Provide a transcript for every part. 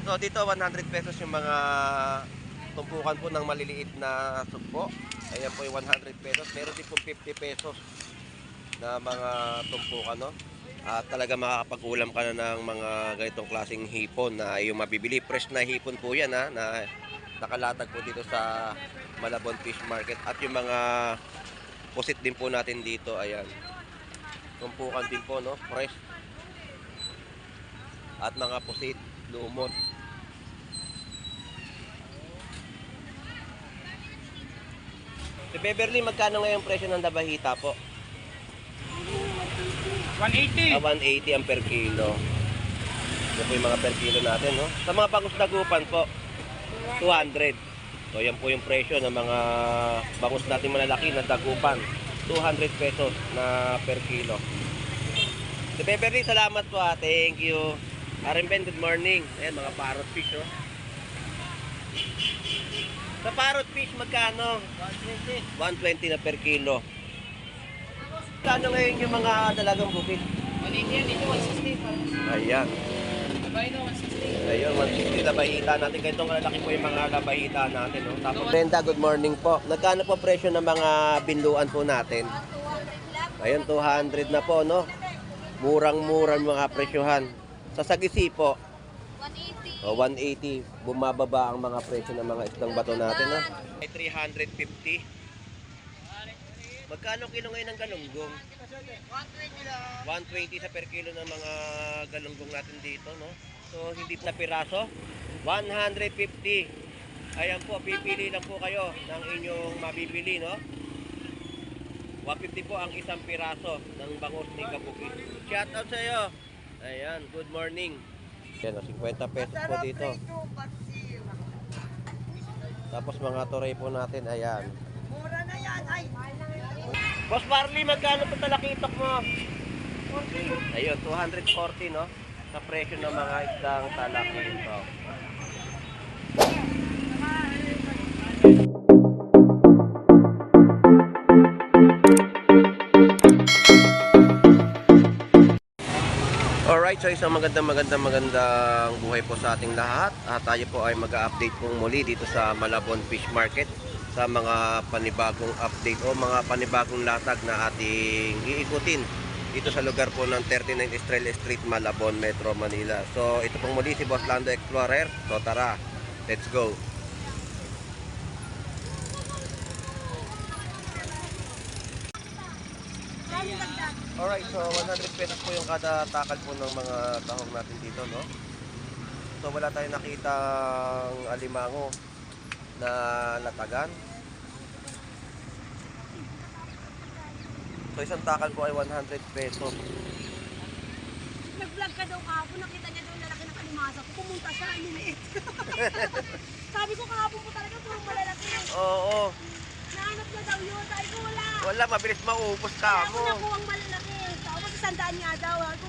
So dito 100 pesos yung mga tumpukan po ng maliliit na sugpo. Ayan po yung 100 pesos. Meron din po 50 pesos na mga tumpukan, no? At talaga makakapag-ulam ka na ng mga ganitong klaseng hipon na yung mabibili. Fresh na hipon po yan, ha, na nakalatag po dito sa Malabon Fish Market. At yung mga pusit din po natin dito, ayan. Tumpukan din po, no? Fresh. At mga pusit, lumot. Si Beverly, magkano ngayon presyo ng labahita po? 180. 180 ang per kilo. Ito po yung mga per kilo natin, no? Sa mga bangus dagupan po, 200. So, yan po yung presyo ng mga bangus natin malalaki na dagupan. 200 pesos na per kilo. Si Beverly, salamat po, ha. Thank you. Arimben, good morning. Ayan, mga parrot fish, oh. Sa parrot fish, magkano? 120. 120 na per kilo. Magkano ngayon yung mga dalagang bukid? 180 yan, dito 160. Ayan. Sabay na 160. Ayun, 160 labahita natin. Ganitong kalalaki po yung mga labahita natin. No? Tapos, Brenda, good morning po. Nagkano po presyo ng mga binluan po natin? Ayun, 200 na po, no? Murang-murang mga presyohan. Sa sagisi po, 180. o 180, bumababa ang mga presyo ng mga isdang bato natin, no? Ay 350. Magkano kilo ngayon ng galunggong? 120 lang. 120 sa per kilo ng mga galunggong natin dito, no? So, hindi na piraso. 150. Ayan po, pipili lang po kayo ng inyong mabibili, no? 150 po ang isang piraso ng bangus ni Kabuki. Shout out sa iyo. Ayan, good morning. Yan, 50 pesos po dito. Tapos mga turay po natin, ayan. Mura na yan. Ay, Boss Barley, magkano po talakitok mo? 40. Ayun, 240, no? Sa presyo ng mga isdang talakitok. Alright, so isang magandang buhay po sa ating lahat. Tayo po ay mag-update pong muli dito sa Malabon Fish Market sa mga panibagong update o mga panibagong latag na ating iikutin dito sa lugar po ng 39 Estrella Street, Malabon, Metro Manila. So ito pong muli si Boss Lando Explorer. So tara, let's go. Alright, so 100 pesos po yung kada takal po ng mga tahong natin dito, no? So wala tayong nakitang alimango na latagan. So isang takal po ay 100 pesos. nag-vlog ka daw kahapon. Nakita niya daw lalaki ng kalimasa ko. Pumunta siya, liliit. Sabi ko kahapon po talaga puro malalaki. Oo. Nahanap na daw yun. Sabi ko wala. Wala, mabilis maubos ka Kaya ako mo. nakuha ang malalaki. Tapos 100 nga daw. Ako,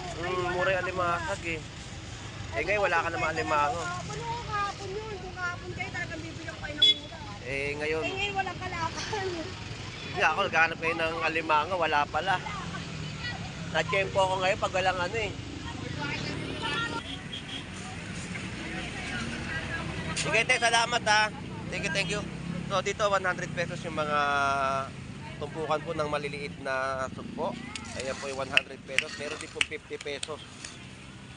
Mura yung alimasag eh. Eh ngayon wala ka naman alimango. Kahapon yun. Kung kahapon kayo talagang bibigyan ko kayo ng mura. Eh ngayon, Eh ngayon walang kalakan. hindi ako naghahanap kayo ng alimango, wala pala. Na-tiyempo ako ngayon pag walang ano eh. Sige, te, salamat ha. Thank you. So dito 100 pesos yung mga tumpukan po ng maliliit na sugpo. Ayan po yung 100 pesos. Meron din po 50 pesos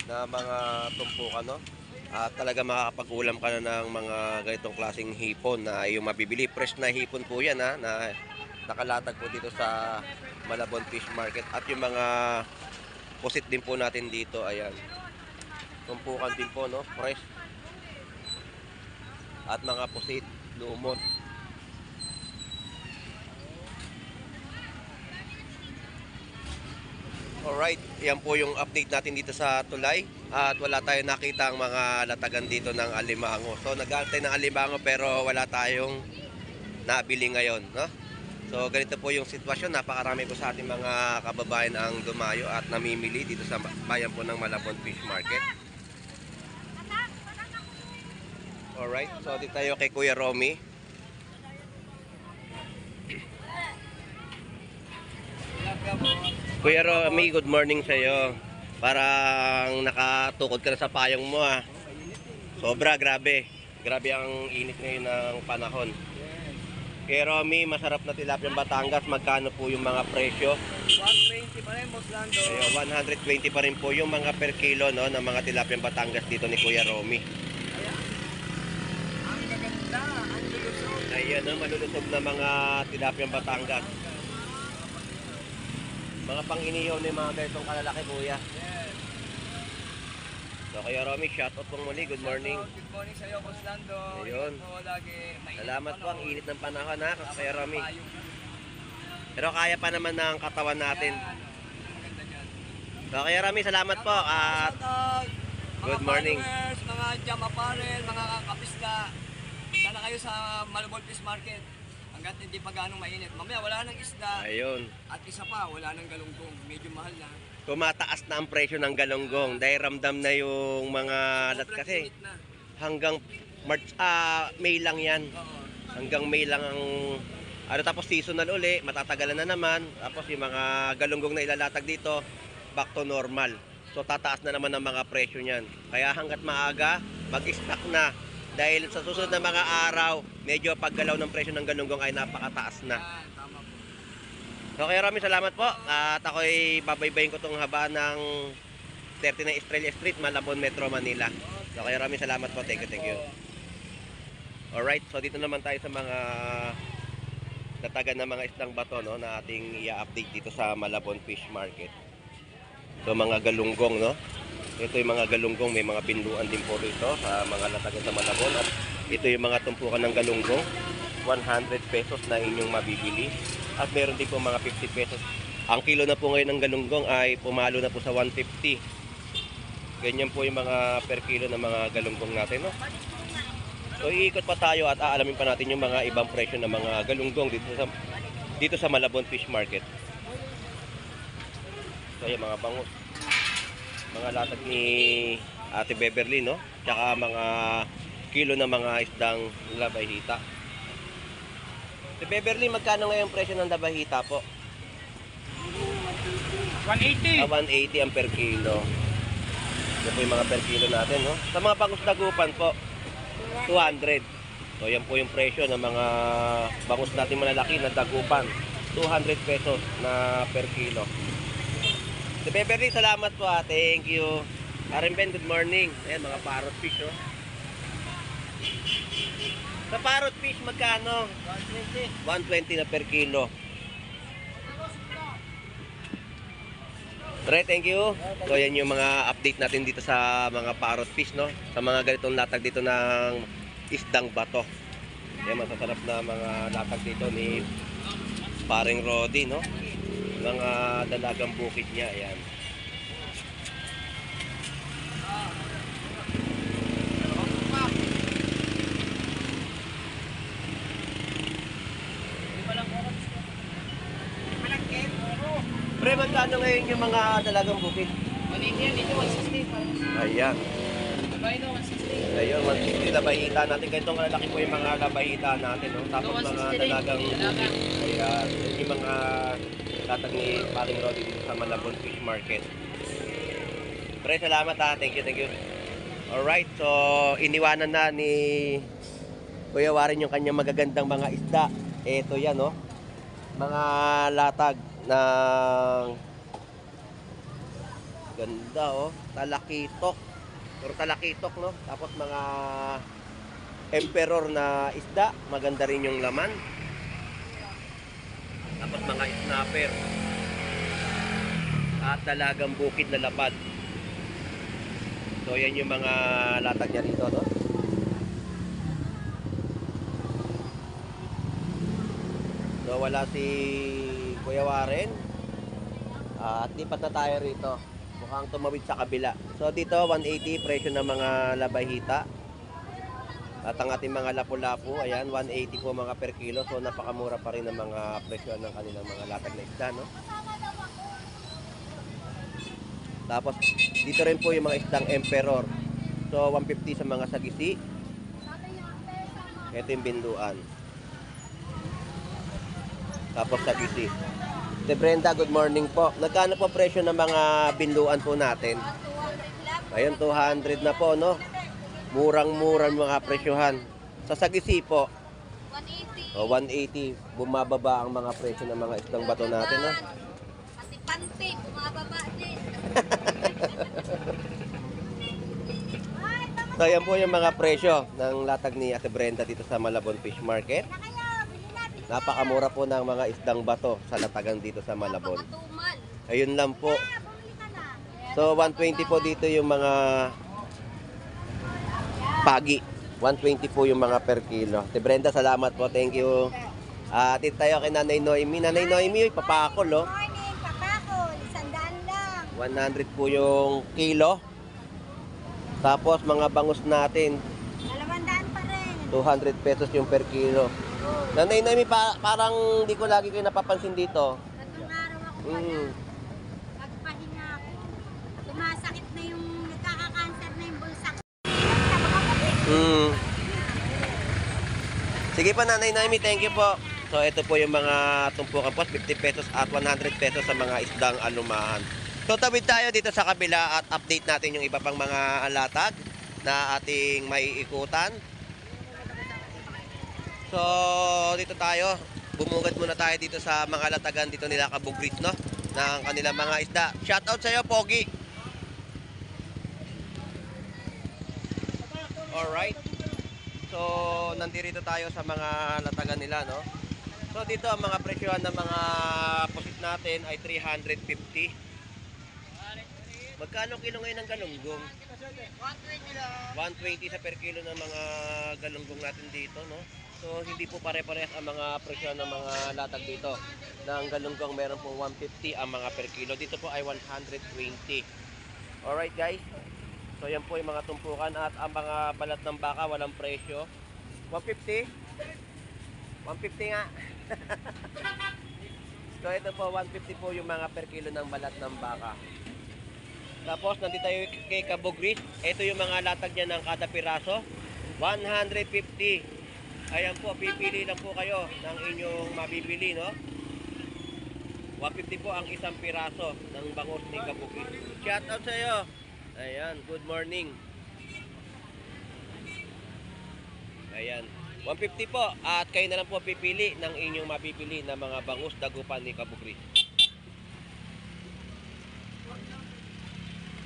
na mga tumpukan, no? At talaga makakapag-ulam ka na ng mga ganitong klaseng hipon na yung mabibili. Fresh na hipon po yan, ha, na nakalatag po dito sa Malabon Fish Market. At yung mga pusit din po natin dito, ayan. Tumpukan din po, no? Fresh. At mga pusit, lumot. Alright, yan po yung update natin dito sa tulay. At wala tayong nakita ang mga latagan dito ng alimango. So nag-aantay ng alimango pero wala tayong nabili ngayon, no? So ganito po yung sitwasyon. Napakarami po sa ating mga kababayan ang dumayo at namimili dito sa bayan po ng Malabon Fish Market. Alright, so dito tayo kay Kuya Romy. Kuya Romy, good morning sa iyo. Parang nakatukod ka na sa payong mo, ha. Sobra, grabe. Grabe ang init ngayon ng panahon. Kay Romy, masarap na tilapia Batangas. Magkano po yung mga presyo? 120 pa rin, Boss Lando. Ayun, 120 pa rin po yung mga per kilo, no, ng mga tilapia Batangas dito ni Kuya Romy. Ang gaganda, ang lulusog. Ayan, no, malulusog na mga tilapia Batangas. Mga pang-inihaw na yung mga ganitong kalalaki, Kuya. Yes. So, Kuya Romy, shoutout po muli. Good morning. Good morning sa iyo, Boss Lando. Ayun. Ingat po lagi. Mainit Salamat po, ang init ng panahon, ha, Kuya Romy. Payong. Pero kaya pa naman ng katawan natin. Yan. Ang ganda dyan. So, Kuya Romy, salamat po. At Shoutout, good mga morning. followers, mga jam apparel, mga kapisda. Sana kayo sa Malabon Fish Market. Hanggat hindi pa ganong mainit. Mamaya wala nang isda. ayun, At isa pa, wala nang galunggong. Medyo mahal na. tumataas na ang presyo ng galunggong dahil ramdam na yung mga lat Sobrang kasi init na. hanggang March, May lang yan. Oo. Hanggang May lang ang ano, tapos seasonal uli, matatagalan na naman. Tapos yung mga galunggong na ilalatag dito, back to normal. So tataas na naman ang mga presyo niyan. Kaya hanggat maaga, mag-stock na. Dahil sa susunod na mga araw, medyo paggalaw ng presyo ng galunggong ay napakataas na. Yan, tama po. Okay, Romy, salamat po. At ako'y babaybayin ko itong haba ng 39 Estrella Street, Malabon, Metro Manila. Okay, Romy, salamat po. Thank you. Alright, so dito naman tayo sa mga tatagan ng mga isdang bato, no, na ating i-update dito sa Malabon Fish Market. So mga galunggong, no. Ito yung mga galunggong, may mga pinduan din po rito sa mga latagan sa Malabon. At ito yung mga tumpukan ng galunggong, 100 pesos na inyong mabibili. At meron din po mga 50 pesos. Ang kilo na po ngayon ng galunggong ay pumalo na po sa 150. Ganyan po yung mga per kilo ng mga galunggong natin, no. So iikot pa tayo at aalamin pa natin yung mga ibang presyo ng mga galunggong dito sa Malabon Fish Market. So yung mga bangus, mga latag ni Ate Beverly, no? Tsaka mga kilo ng mga isdang labahita. Ate Beverly, magkano ngayon presyo ng labahita po? 180. 180 ang per kilo. Ito po yung mga per kilo natin, no? Sa mga bangus dagupan po, 200. So yan po yung presyo ng mga bangus natin malalaki na dagupan. 200 pesos na per kilo. Si Beverly, salamat po, ah. Thank you. Karen Ben, good morning. Ayan, mga parrot fish, oh. Sa parrot fish, magkano? 120 na per kilo. Right, thank you. So yan yung mga update natin dito sa mga parrot fish, no? Sa mga ganitong latag dito ng isdang bato. Yan, masasarap na mga latag dito ni paring Rodi, no? Mga dalagang bukid niya, ayan. Pre, magkano ngayon yung mga dalagang bukid? 180 yan, dito 160 pa. Ayan. Sabay no, 160. Ayun, 160 labahita natin. Ganito nga lalaki po yung mga labahita natin, no? Tapos Ito, mga 160 rin. dalagang Dalaga. ayan, yung mga latag ni paring Rodi dito sa Malabon Fish Market. Pre, salamat, ha. Thank you. Alright, so iniwanan na ni Kuya Warren yung kanyang magagandang mga isda. Ito yan, no? Mga latag ng ganda, oh. Talakitok. Puro talakitok, no? Tapos mga emperor na isda. Maganda rin yung laman. Tapos mga snapper. At dalagang bukid na lapad. So yan yung mga latag niya rito, no? So wala si Kuya Warren. At lipat na tayo rito. Mukhang tumawid sa kabila. So dito 180 presyo ng mga labahita. At ang ating mga lapu-lapu, ayan, 180 po mga per kilo. So napakamura pa rin ng mga presyo ng kanilang mga latag na isda, no? Tapos dito rin po yung mga isdang emperor. So 150 sa mga sagisi. Ito yung binduan. Tapos sagisi. De Brenda, good morning po. Nagkano po presyo ng mga binduan po natin? Ayun, 200 na po, no? Murang-murang mga presyohan. Sa Sagisi po, 180. 180. Bumababa ang mga presyo ng mga isdang bato natin. No? Pati panty, bumababa din. Ay, tama So, yan po yung mga presyo ng latag ni Ate Brenda dito sa Malabon Fish Market. na kayo. Bili na, bili na. Napakamura po ng mga isdang bato sa latagan dito sa Malabon. Napakatumal. Ayun lang po. Ah, bumili ka na. So, 120 po dito yung mga pagi. 120 po yung mga per kilo. Ate Brenda, salamat po. Thank you. Dito tayo kay Nanay Noemi. Nanay Noemi, papakol, oh. Morning, papakol. 100 lang. 100 po yung kilo. Tapos, mga bangus natin, 200 pa rin. 200 pesos yung per kilo. Nanay Noemi, parang di ko lagi kayo napapansin dito. Tatlong araw ako wala. Mm. Pagpahinga ako. Sumasakit na yung nagkaka-cancer na yung bulsa ko. Mm. Sige po, Nanay Noemi, thank you po. So, ito po yung mga tumpukan po, 50 pesos at 100 pesos sa mga isdang alumahan. So, tawid tayo dito sa kabila at update natin yung iba pang mga latag na ating maiikutan. So, dito tayo. Bumugad muna tayo dito sa mga latagan dito nila Kabugrit, no? Ng kanilang mga isda. Shoutout sa iyo, Pogi. Alright. So, nandito tayo sa mga latagan nila, no? So, dito ang mga presyohan ng mga pusit natin ay 350. Magkano kilo ngayon ng galunggong? 120 sa per kilo ng mga galunggong natin dito, no? So, hindi po pare-parehas ang mga presyo ng mga latag dito. Ng galunggong meron po 150 ang mga per kilo. Dito po ay 120. Alright guys. So, yan po yung mga tumpukan at ang mga balat ng baka walang presyo. 150? 150 nga. So, ito po 150 po yung mga per kilo ng balat ng baka. Tapos, nandito tayo kay Kabugrit. Ito yung mga latag niya ng kada piraso. 150. Ayan po, pipili lang po kayo ng inyong mabibili, no? 150 po ang isang piraso ng bangus ni Kabugrit. Shout out sa iyo. Ayan, good morning. Ayan, 150 po. At kayo na lang po pipili ng inyong mabibili na mga bangus dagupan ni Kabugrit.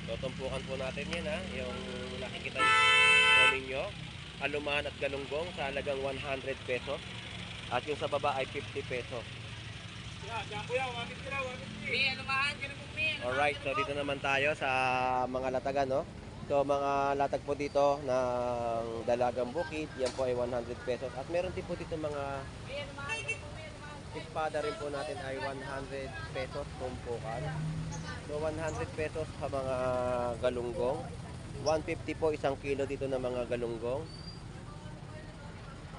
So, tumpukan po natin yan, ha? Yung nakikita po ninyo. Alumahan at galunggong sa halagang 100 pesos. At yung sa baba ay 50 pesos. Alright, so dito naman tayo sa mga latagan, no? So, mga latag po dito ng Dalagang Bukid, yan po ay 100 pesos. At meron din po dito mga espada rin po natin ay 100 pesos tumpukan. So, 100 pesos sa mga galunggong. 150 po isang kilo dito ng mga galunggong.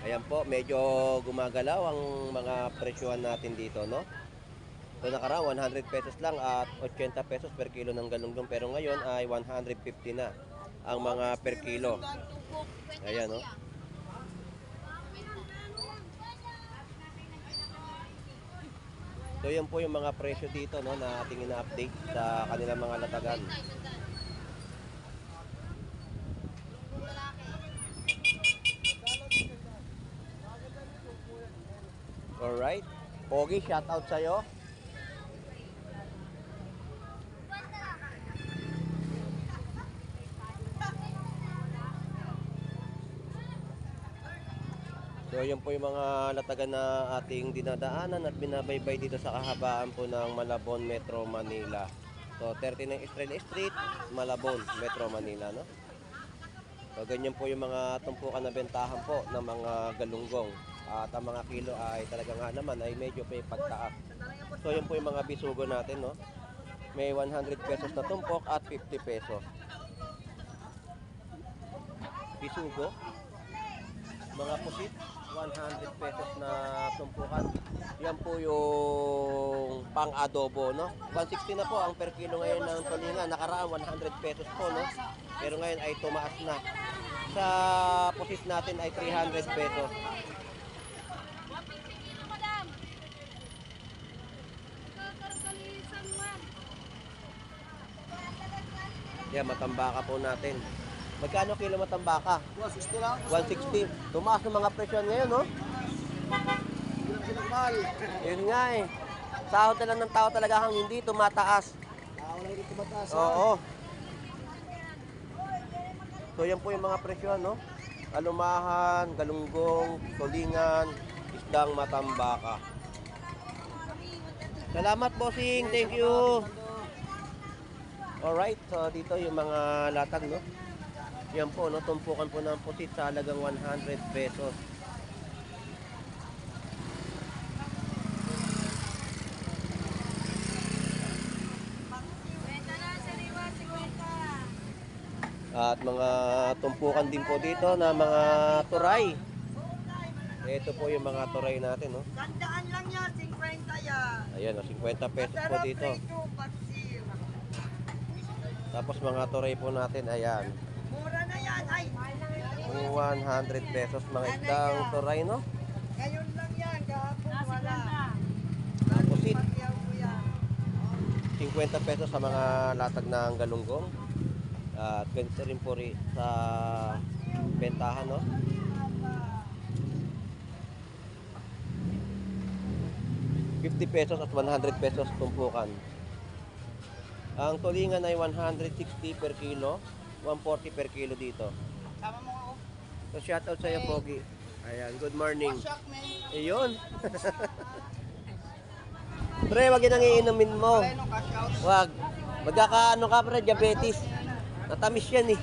Ayan po, medyo gumagalaw ang mga presyuhan natin dito, no? So, nakaraan 100 pesos lang at 80 pesos per kilo ng galunggong. Pero ngayon ay 150 na ang mga per kilo. Ayan, no? So, yan po yung mga presyo dito, no, na ating ina-update sa kanilang mga latagan. Alright. Pogi, shout out sa'yo. So, yan po yung mga latagan na ating dinadaanan at binabaybay dito sa kahabaan po ng Malabon, Metro Manila. So, 39 Estrella Street, Malabon, Metro Manila, no? So, ganyan po yung mga tumpukan na bentahan po ng mga galunggong. At ang mga kilo ay talaga nga naman ay medyo may pagtaas. So, yun po yung mga bisugo natin, no? May 100 pesos na tumpok at 50 pesos. Bisugo. Mga pusit, 100 pesos na tumpukan. Yan po yung pang-adobo, no? 160 na po ang per kilo ngayon ng tulingan. Nakaraan 100 pesos po, no? Pero ngayon ay tumaas na. Sa pusit natin ay 300 pesos. Yan, matambaka po natin. Magkano kilo matambaka? 160 lang. 160. Tumaas ng mga presyon ngayon, no? Sinagmal. Yun nga eh. Sahod na lang ng tao talaga hang hindi tumataas. Wala rin ito mataas. Oo. So yan po yung mga presyon, no? Alumahan, galunggong, tulingan, isdang matambaka. Salamat, bossing. Thank you. Alright, so dito yung mga latag, no? Yan po, no? Tumpukan po ng pusit sa halagang 100 pesos. At mga tumpukan din po dito na mga turay. Ito po yung mga turay natin, no? Tandaan lang yan, 50 yan. Ayan, no? 50 pesos po dito. Paksil. Tapos mga turay po natin, ayan. Mura na yan. Ay, 100 pesos mga isdang turay, no? ngayon lang yan. Kahapon wala. Pusit. Pagyaw ko yan. 50 pesos sa mga latag ng galunggong. At ganito rin po sa bentahan, no? ₱50 at 100 pesos tumpukan. Ang tulingan ay 160 per kilo, 140 per kilo dito. Tama mo ako. So shoutout sa iyo, Pogi. Ayan, good morning. Shock, man. Ayun. Pre, wag yun ang iinumin mo. Ano, cash out? Wag. Magkakaano ka, pre, diabetes. Natamis yan eh.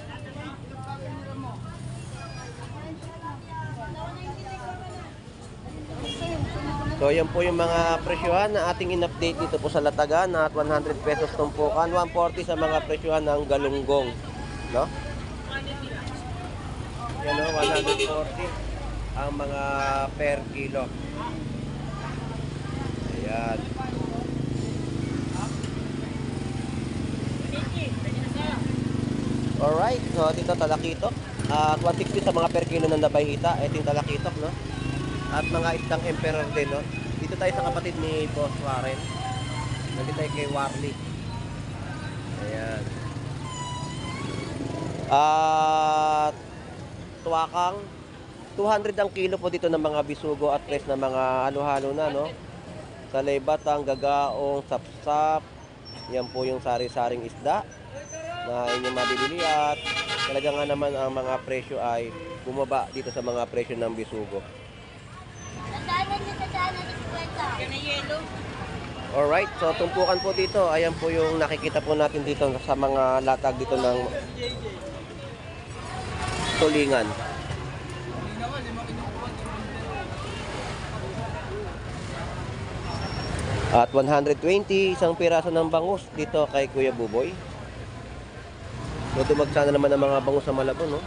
So yan po yung mga presyohan na ating in-update dito po sa Latagan at 100 pesos tumpukan, 140 sa mga presyohan ng galunggong, no? Yan, no? 140 ang mga per kilo. Ayan. Alright, so dito talakitok. At 160 sa mga per kilo ng nabayhita. Ito yung talakitok, no? At mga isdang emperor din, no? Dito tayo sa kapatid ni Boss Warren. Nandito tayo kay Warley. Ayan. At tuwakang 200 ang kilo po dito ng mga bisugo at fresh na mga halo-halo na, no? Salay batang, gagaong, sapsap. Yan po yung sari-saring isda na inyong mabibili at talaga nga naman ang mga presyo ay bumaba dito sa mga presyo ng bisugo. Alright, so tumpukan po dito. Ayan po yung nakikita po natin dito sa mga latag dito ng tulingan. At 120 isang piraso ng bangus dito kay Kuya Buboy. So dumagsa na naman ang mga bangus sa Malabon, no?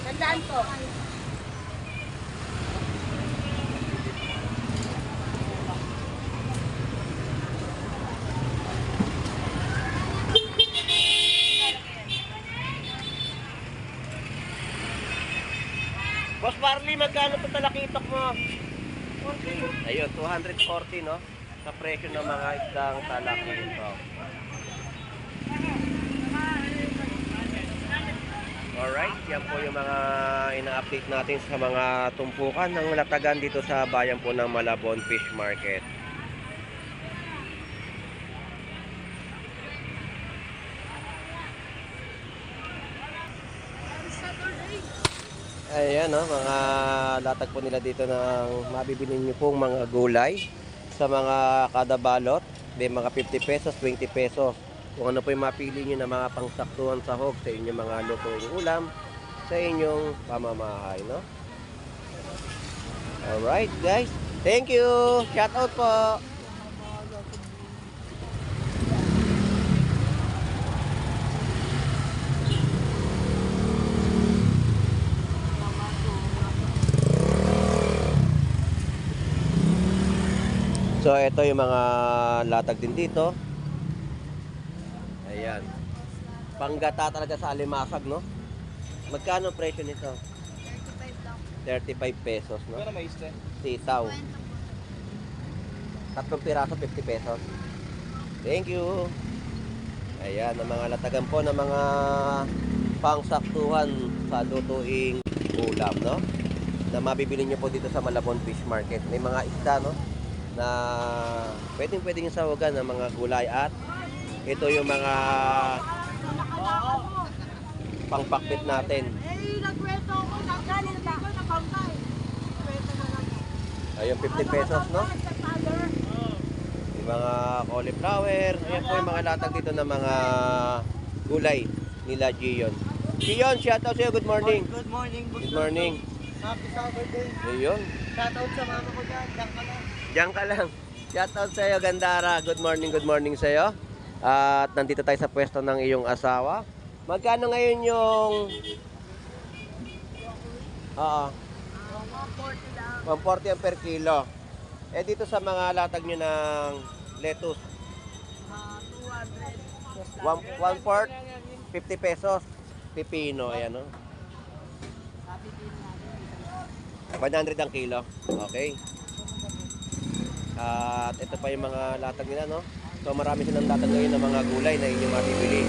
Tandaan po. Boss Barley, magkano ito talakitok mo? 40. Ayun, 240, no? Sa presyo ng mga isdang talakitok. Alright, yan po yung mga ina-update natin sa mga tumpukan ng latagan dito sa bayan po ng Malabon Fish Market. Ayan, no, mga latag po nila dito ng mabibili nyo pong mga gulay sa mga kada balot. May mga 50 pesos, 20 pesos. Kung ano po yung mapili nyo na mga pangsaktuhan sahog sa inyong mga lutuing ulam sa inyong pamamahay, no? Alright, guys. Thank you. Shout out po. So ito yung mga latag din dito. Ayan. Panggata talaga sa alimasag, no? Magkano presyo nito? 35 pesos, no? Ano may isda? Sitaw. 3 piraso, 50 pesos. Thank you. Ayan, ang mga latagan po ng mga pangsaktuhan sa lutuing ulam, no? Na mabibili nyo po dito sa Malabon Fish Market. May mga isda, no? Na pwedeng sa sawagan ng mga gulay at ito yung mga pangpakbit natin. Eh, nagkwento ako. Galing na ako na bangkay. Kwento na lang. Ayun, 50 pesos, no? Yung mga cauliflower. Ayan po yung mga latag dito ng mga gulay nila Gion. Gion, shoutout sa'yo. Good morning. Good morning, Good morning. Happy Saturday. Ayun. Shoutout sa mama ko dyan. Diyan ka lang. Diyan ka lang. Shoutout sa'yo, Gandara. Good morning sa'yo. At nandito tayo sa pwesto ng iyong asawa. Magkano ngayon yung... Oo. 140 ang per kilo. Eh dito sa mga latag nyo ng lettuce, 1/4, 50 pesos. Pipino, ayan, no? 100 ang kilo. Okay. At ito pa yung mga latag nila, no? So marami silang latag ngayon ng mga gulay na inyong mabibili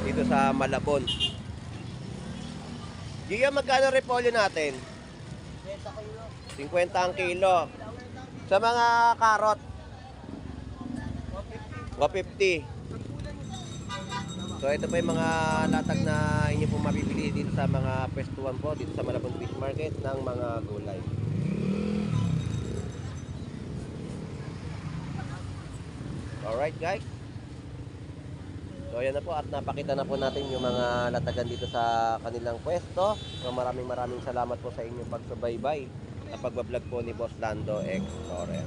dito sa Malabon. Gia, magkano repolyo natin? 50 ang kilo. Sa mga karot, 150. So ito pa yung mga latag na inyo pong mabibili dito sa mga pwestuhan po dito sa Malabon Fish Market ng mga gulay. Alright guys. So ayan na po at napakita na po natin yung mga latagan dito sa kanilang pwesto. So maraming salamat po sa inyong pagsubaybay sa pagbablog po ni Boss Lando Explorer.